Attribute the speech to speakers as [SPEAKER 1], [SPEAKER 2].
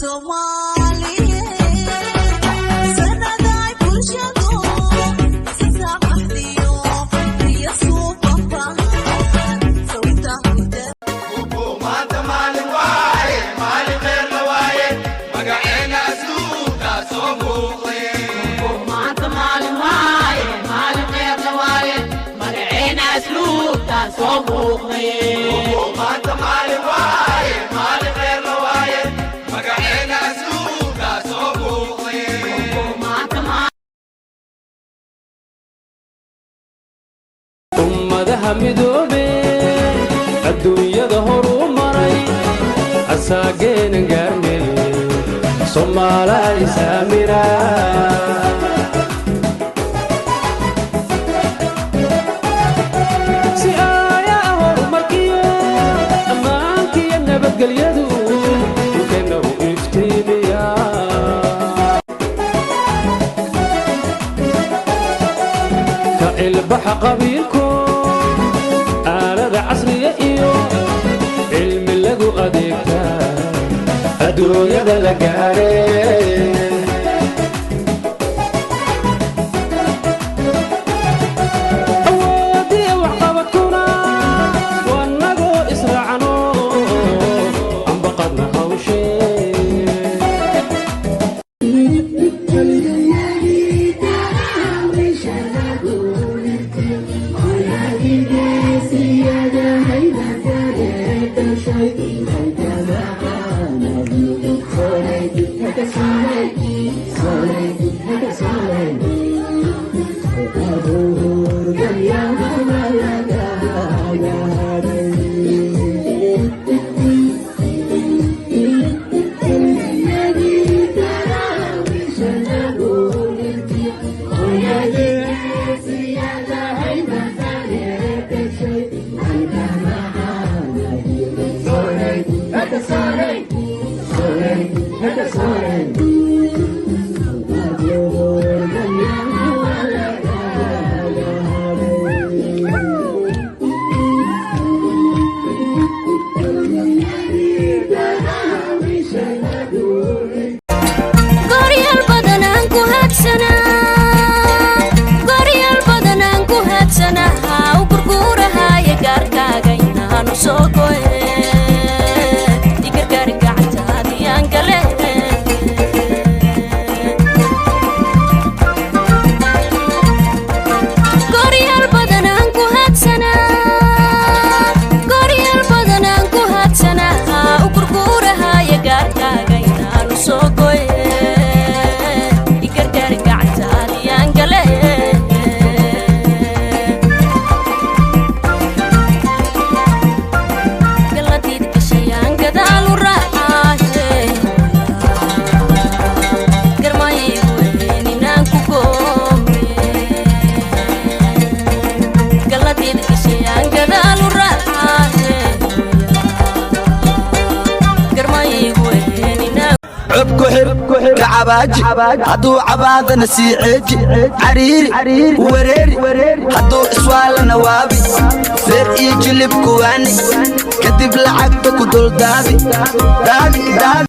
[SPEAKER 1] Soomaaliyeed sanaday bulshadu isa saamaxdiyo iyo suubaban sawta.
[SPEAKER 2] Maanta maalin waaye, maalin kheerla waaye, magaceena asluubta soo muuqday.
[SPEAKER 3] Maanta maalin waaye, maalin kheerla waaye, magaceena asluubta soo muuqday.
[SPEAKER 2] Maanta maalin waaye, maalin kheerla waaye, magaceena asluubta soo muuqday.
[SPEAKER 3] Maanta.
[SPEAKER 4] Ummadaha midoobe, adduunyada horuu maray, asaageenan gaarne, Soomaalaa isaamira. Si aayaa horumarkiyo ammaankiyo nabadgelyadu dhulkeenna u iftiimiya. Ka ilbaxa qabiilko, aalada casriga iyo cilmi lagu adeegtaa adduunyada la gaare. Awoodiya waxqabadkuna waa nagoo israacno, ambaqadna hawshee.
[SPEAKER 5] Goryaal badanaan ku hadsanaa, goryaal badanaan ku hadsanaha u gurguurahaya gaarkaaga inaanu soo goye igargaari gacantaadiyaan gale. Goryaal badanaan ku hadsanaa, goryaal badanaan ku hadsanaha u gurguurahaya gaarkaaga inaanu soo goye igargaari gacantaadiyaan gale. Galadiid gashayaan gadaalu raacaye, garmaygu weyn inaan ku goome. Galadiid gashayaan gadaalu raacaye, garmaygu weyn inaan
[SPEAKER 6] Cub ku xir ka cabaaji, hadduu cabaadana sii ceeji, cariiri wareeri, hadduu iswaalana waabi, feer iyo jilib kuwaani, kadib lacagta ku duldaadi daadi daadi.